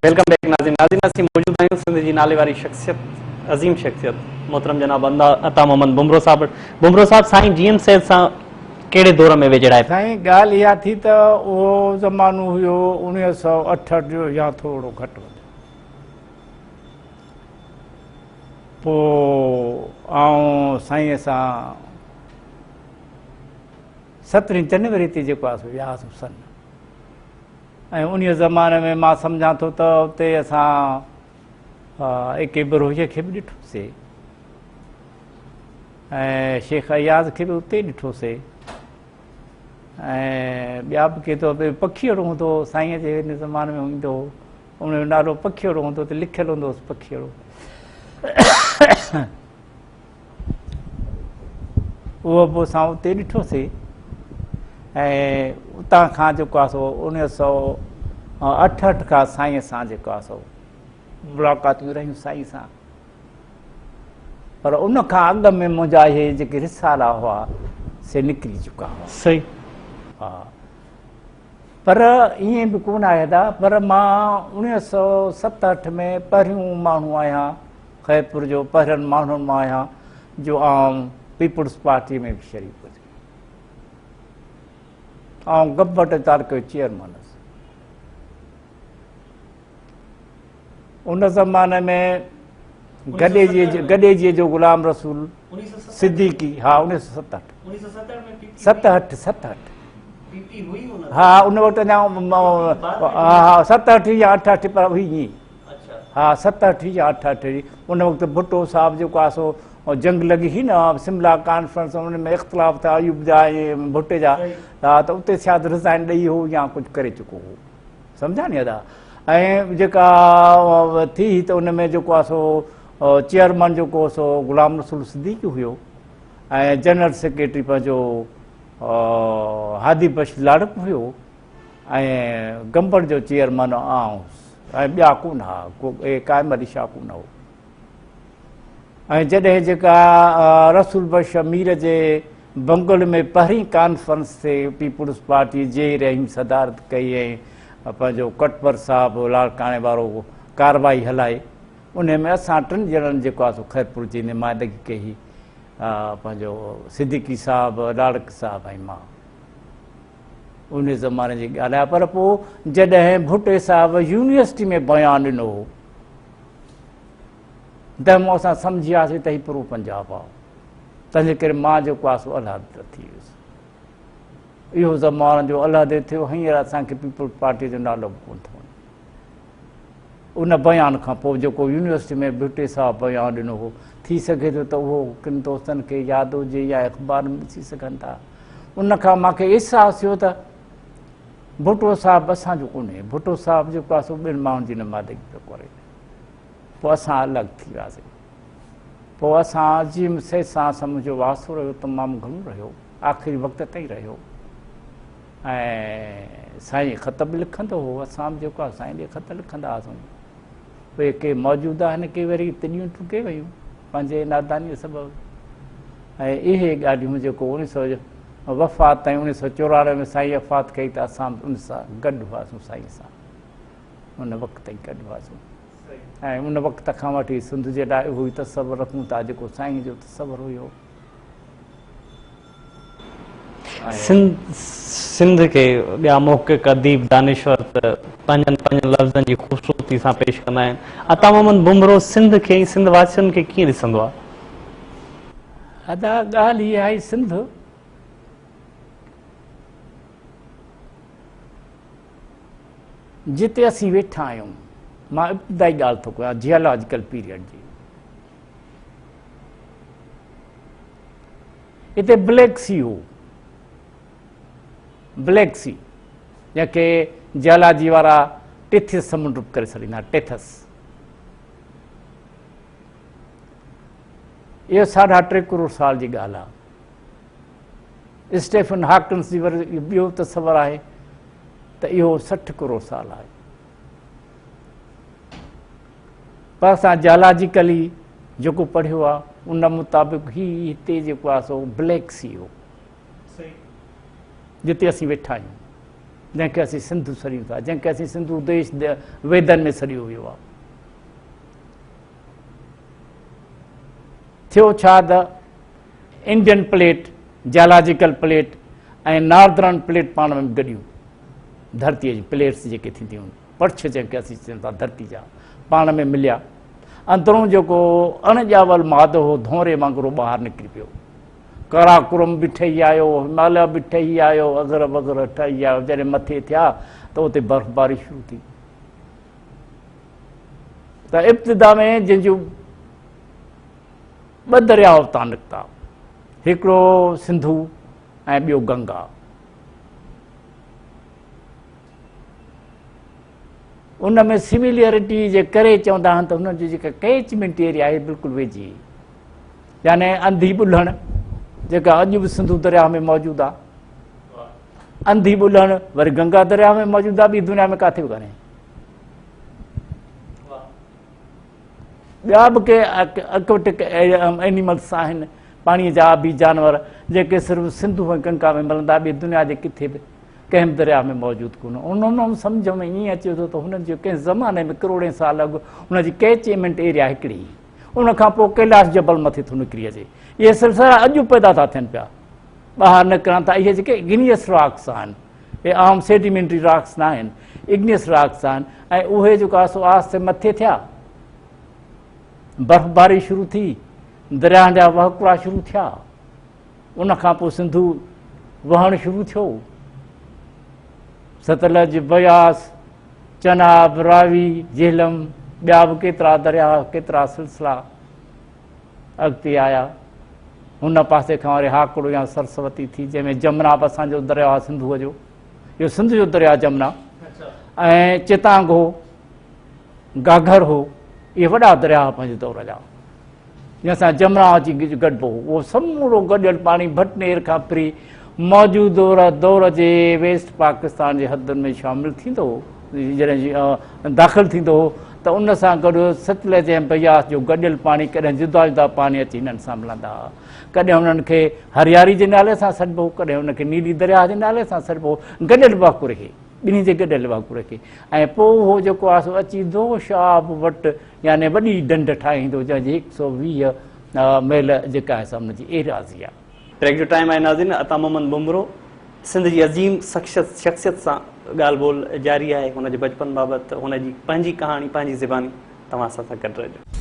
Welcome back ناظرين ناظرين اسين موجود آهيون سنڌ جي نالي واري شخصيت عظيم شخصيت محترم جناب عطا محمد بمرو صاحب وٽ بمرو صاحب سائين جي ايم سيد سان ڪهڙي دور ۾ ويجهڙائپ سائين ڳالهه اها ٿي ته اهو زمانو هيو 1968 جو يا ٿورو گهٽ وڌ پوء آئون سائين سان سترهين جنوري تي جيڪو آهي سو ويا هئاسون سن ۽ انهيء زماني ۾ مان سمجهان ٿو ته اتي اسان اي ڪي بروهيء کي به ڏٺوسي ۽ شيخ اياز کي به اتي ڏٺوسي ۽ ٻيا به ڪي ته پکيئڙو هوندو هو سائينء جي ان زماني ۾ ايندو هو ان جو نالو پکيئڙو هوندو ته لکيل هوندو هوس پکيئڙو اهو به اسان اتي ڏٺوسي ۽ اتان کان جيڪو آهي سو 1968 کان سائين سان جيڪو آهي سو ملاقاتون رهيون سائين سان پر ان کان اڳ ۾ منهنجا اهي جيڪي رسالا هئا سي نڪري چڪا هئا. صحيح. ها پر ائين به ڪونه آهي ادا پر مان 1967 ۾ پهريون ماڻهو آهيان خيرپور جو پهرين ماڻهن مان آهيان جو آئون پيپلز پارٽي ۾ به شريڪ هيس. آئون گبٽ تعلقي جو چيئرمين هيس. ان زماني ۾ گڏيجي جو غلام رسول صديقي ها 1967 ستهٺ ستهٺ ها ان وقت اڃا ها 67 يا 68 پر هئي ائين ها 67 يا 68 ان وقت ڀٽو صاحب جيڪو آهي سو جنگ لڳي هئي نه سملا ڪانفرنس ان ۾ اختلاف ٿيا ايوب جا ۽ ڀٽي جا ته اتي شايد رزائن ڏئي هو يا ڪجهه ڪري چڪو هو سمجهيا ني ادا ۽ جيڪا ٿي هئي ته ان ۾ جيڪو آهي سو چيئرمن جيڪو سو غلام رسول صديقي هيو ۽ جنرل سيڪريٽري پنهنجو هادي بخش لاڙڪ هيو ۽ گمبڙ جو چيئرمن آئون هوس ۽ ٻيا ڪونه ها ڪو قائم علي شاهه ڪونه هو ۽ جڏهن جيڪا رسول بخش مير جي بنگل ۾ پهرين ڪانفرنس ٿي پيپلز پارٽي جي رحيم صدارت ڪئي ۽ پنهنجو ڪٽپر صاحب لاڙڪاڻي وارو ڪارروائي هلائي ان ۾ اسان ٽن ڄڻن جيڪو آهي سو خيرپور جي نمائندگي ڪئي هئي پنهنجو صديقي صاحب لاڙڪ صاحب ۽ مان ان زماني جي ڳالهه آهي پر پوء جڏهن ڀٽي صاحب يونيورسٽي ۾ بيان ڏنو هو تنهن مون اسان سمجهي وياسين ته هي پرو پنجاب آهي تنهنجي ڪري مان جيڪو آهي سو علحده ٿي ويس. اهو زمانو جو علحده ٿيو، هينئر اسان کي پيپلز پارٽيء جو نالو به ڪونه ٿو وڻي. ان بيان کان پوء جيڪو يونيورسٽي ۾ ڀٽي صاحب بيان ڏنو هو، ٿي سگهي ٿو ته اهو ڪن دوستن کي ياد هجي يا اخبار ۾ ڏسي سگهن ٿا. ان کان مان کي احساس ٿيو ته ڀٽو صاحب اسان جو ڪونهي، ڀٽو صاحب جيڪو آهي سو ٻين ماڻهن جي نمائندگي پيو ڪري. پوء اسان الڳ ٿي وياسين. پوء اسان عظيم سيد سان اسان منهنجو واسطو رهيو تمام گهڻو رهيو آخري وقت تائين رهيو ۽ سائين خط به لکندو هو اسان به جيڪو آهي سائين ڏي خط لکندا هئاسون اهي ڪي موجود آهن ڪي وري تڏيون ٽڪي ويون پنهنجي ناداني سبب ۽ اهي ڳالهيون جيڪو اڻويهه سو وفات تائين 1994 ۾ سائين وفات ڪئي ته اسان به ان سان گڏ هئاسون سائين سان ان وقت تائين گڏ هئاسون ۽ ان وقت کان وٺي سنڌ جي لاء اهو ئي تصور رکون ٿا جيڪو سائين جو تصور هيو. سنڌ کي ٻيا محقق، اديب، دانشور ته پنهنجن پنهنجن لفظن جي خوبصورتي سان پيش ڪندا آهن. عطا محمد ڀنڀرو سنڌ کي ۽ سنڌ واسين کي ڪيئن ڏسندو آهي؟ ادا ڳالهه اها آهي سنڌ جتي اسين ويٺا آهيون، مان ابتدائي ڳالهه ٿو ڪيان جيالاجيڪل پيريڊ جي، اتي بليڪ سي هو، بليڪ سي جنهن کي جيالاجي وارا ٽيٿس سمنڊ به ڪري سڏيندا، ٽيٿس. اهو ساڍا ٽي ڪروڙ سال جي ڳالهه آهي. اسٽيفن هاڪنس جي وري ٻيو تصور آهي ته اهو 60 ڪروڙ سال آهي. پر اسان جيالاجيڪلي جيڪو پڙهيو آهي ان مطابق هي هتي جيڪو آهي سو بليڪ سي هو جتي اسين ويٺا آهيون. جنهن کي اسين سنڌ سڏيون ٿا، جنهن کي اسين سنڌو ديش ويدن ۾ سڏيو ويو آهي. ٿيو ڇا ته Indian plate, geological plate ۽ northern plate پاڻ ۾ گڏيون، ڌرتيء جون پليٽس جيڪي ٿينديون آهن، پڙڇ جنهن کي اسين چئون ٿا ڌرتي جا، پاڻ ۾ مليا. اندرون جيڪو اڻ ڄاول مادو هو ڌونري وانگر اهو ٻاهر نڪري پيو. قراقرم به ٺهي آيو، هماليه به ٺهي آيو، وغيره وغيره ٺهي آيو. جڏهن مٿي ٿيا ته اتي برفباري شروع ٿي. ته ابتدا ۾ جن جون ٻه درياء اتان نڪتا، هڪڙو سنڌو ۽ ٻيو گنگا. ان ۾ سميلرٽي جي ڪري چوندا آهن ته هنن جي جيڪا ڪيچمينٽ ايريا آهي بلڪل ويجهي، يعني انڌي ٻلهڻ جيڪا اڄ به سنڌو درياء ۾ موجود آهي، انڌي ٻلهڻ وري گنگا درياء ۾ موجود آهي، ٻي دنيا ۾ ڪاٿي به ڪانهي. ٻيا به ڪي اڪوٽڪ اينيملس آهن، پاڻيء جا آبي جانور، جيڪي صرف سنڌو ۽ گنگا ۾ ملندا، ٻي دنيا جي ڪٿي به ڪنهن به درياء ۾ موجود ڪونه. انهن سمجهه ۾ ائين اچي ٿو ته هنن جو ڪنهن زماني ۾ ڪروڙين سال اڳ هن جي ڪيچمينٽ ايريا هڪڙي هئي. ان کان پوء ڪيلاش جبل مٿي ٿو نڪري اچي. اهي سلسلا اڄ پيدا ٿا ٿين پيا، ٻاهر نڪرن ٿا. اهي جيڪي اگنيس راڪس آهن، اهي عام سيڊيمينٽري راڪس نه آهن، اگنيس راڪس آهن ۽ اهي جيڪو آهي سو آهستي مٿي ٿيا، برفباري شروع ٿي، درياهن جا وهڪرا شروع ٿيا، ان کان پوء سنڌو وهڻ شروع ٿيو. ستلج، بياس، چناب، راوي، جهلم، ٻيا به ڪيترا درياهه، ڪيترا سلسلا اڳتي آيا. هن پاسي کان وري هاڪڙو يا سرسوتي ٿي، جنهن ۾ جمنا به اسان جو درياهه آهي، سنڌوء جو، اهو سنڌ جو درياهه جمنا ۽ چتانگ هو، گاگهر هو، اهي وڏا درياهه پنهنجي دور جا. جنهن سان جمنا اچي گڏبو هو، اهو سمورو گڏيل پاڻي ڀٽنير کان ڦري موجوده دور جي ويسٽ پاڪستان جي حدن ۾ شامل ٿيندو هو. جڏهن داخل ٿيندو هو ته ان سان گڏ ستلج ۽ بياس جو گڏيل پاڻي ڪڏهن جدا جدا پاڻي اچي هنن سان ملندا هئا. ڪڏهن انهن کي هرياري جي نالي سان سڏبو هو، ڪڏهن ان کي نيلي درياهه جي نالي سان سڏبو هو. گڏيل وهڪري کي، ٻنهي جي گڏيل وهڪري کي، ۽ پوء اهو جيڪو آهي سو اچي دوشاب وٽ يعني وڏي ڍنڍ ٺاهيندو جنهن جي 120 ميل جيڪا آهي سا ان جي ايراضي آهي. بريڪ جو ٽائيم آهي ناظرين، عطا محمد ڀنڀرو سنڌ جي عظيم شخصيت سان ڳالهه ٻولهه جاري آهي، هن جي بچپن بابت هن جي پنهنجي ڪهاڻي پنهنجي زباني توهان اسان سان گڏ رهجو.